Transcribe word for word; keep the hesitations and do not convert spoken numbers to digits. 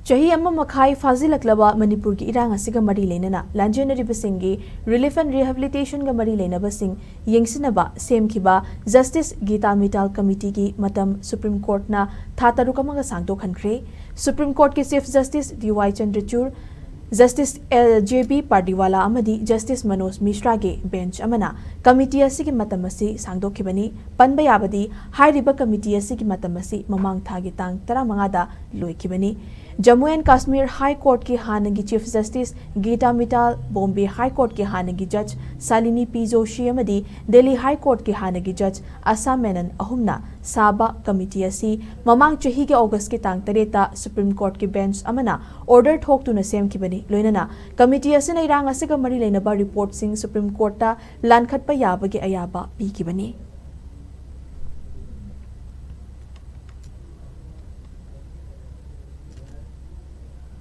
ꯆꯍꯤ ꯑꯃ ꯃꯈꯥꯏ ꯐꯥꯖꯤꯜꯂꯛꯂꯕ ꯃꯅꯤꯄꯨꯔꯒꯤ ꯏꯔꯥꯡ ꯑꯁꯤꯒ ꯃꯔꯤ ꯂꯩꯅꯅ ꯂꯥꯟꯖꯦꯟꯅꯔꯤꯕꯁꯤꯡꯒꯤ relief and rehabilitation ꯒ ꯃꯔꯤ ꯂꯩꯅꯕꯁꯤꯡ ꯌꯦꯡꯁꯤꯟꯅꯕ ꯁꯦꯝꯈꯤꯕ Justice Geeta Mittal Committee ꯒꯤ ꯃꯇꯝ Supreme Court ꯅ ꯊꯥ ꯇꯔꯨꯛ ꯑꯃꯒ ꯁꯥꯡꯗꯣꯛꯍꯟꯈ꯭ꯔꯦ꯫ Supreme Court ꯀꯤ Chief Justice D Y Chandrachud, Justice L J B Pardiwala ꯑꯃꯗꯤ Justice Manoj Mishra ꯒꯤ bench ꯑꯃꯅ committee ꯑꯁꯤꯒꯤ ꯃꯇꯝ ꯑꯁꯤ ꯁꯥꯡꯗꯣꯛꯈꯤꯕꯅꯤ꯫ ꯄꯟꯕ ꯌꯥꯕꯗꯤ, ꯍꯥꯏꯔꯤꯕ committee ꯑꯁꯤꯒꯤ ꯃꯇꯝ ꯑꯁꯤ ꯃꯃꯥꯡ ꯊꯥꯒꯤ ꯇꯥꯡ ꯇꯔꯥꯃꯉꯥꯗ ꯂꯣꯏꯈꯤꯕꯅꯤ꯫ Jammu and Kashmir High Court ꯀꯤ ꯍꯥꯟꯅꯒꯤ Chief Justice Geeta Mittal, Bombay High Court ꯀꯤ ꯍꯥꯟꯅꯒꯤ Judge Shalini P Joshi ꯑꯃꯗꯤ Delhi High Court ꯀꯤ ꯍꯥꯟꯅꯒꯤ Judge Asha Menon ꯑꯍꯨꯝꯅ ꯁꯥꯕ committee ꯑꯁꯤ ꯃꯃꯥꯡ ꯆꯍꯤꯒꯤ August ꯀꯤ ꯇꯥꯡ ꯇꯔꯦꯠꯇ Supreme Court ꯀꯤ bench ꯑꯃꯅ order ꯊꯣꯛꯇꯨꯅ ꯁꯦꯝꯈꯤꯕꯅꯤ꯫ ꯂꯣꯏꯅꯅ committee ꯑꯁꯤꯅ ꯏꯔꯥꯡ ꯑꯁꯤꯒ ꯃꯔꯤ ꯂꯩꯅꯕ report ꯁꯤꯡ Supreme Court ꯇ ꯂꯥꯟꯈꯠꯄ ꯌꯥꯕꯒꯤ ꯑꯌꯥꯕ ꯄꯤꯈꯤꯕꯅꯤ꯫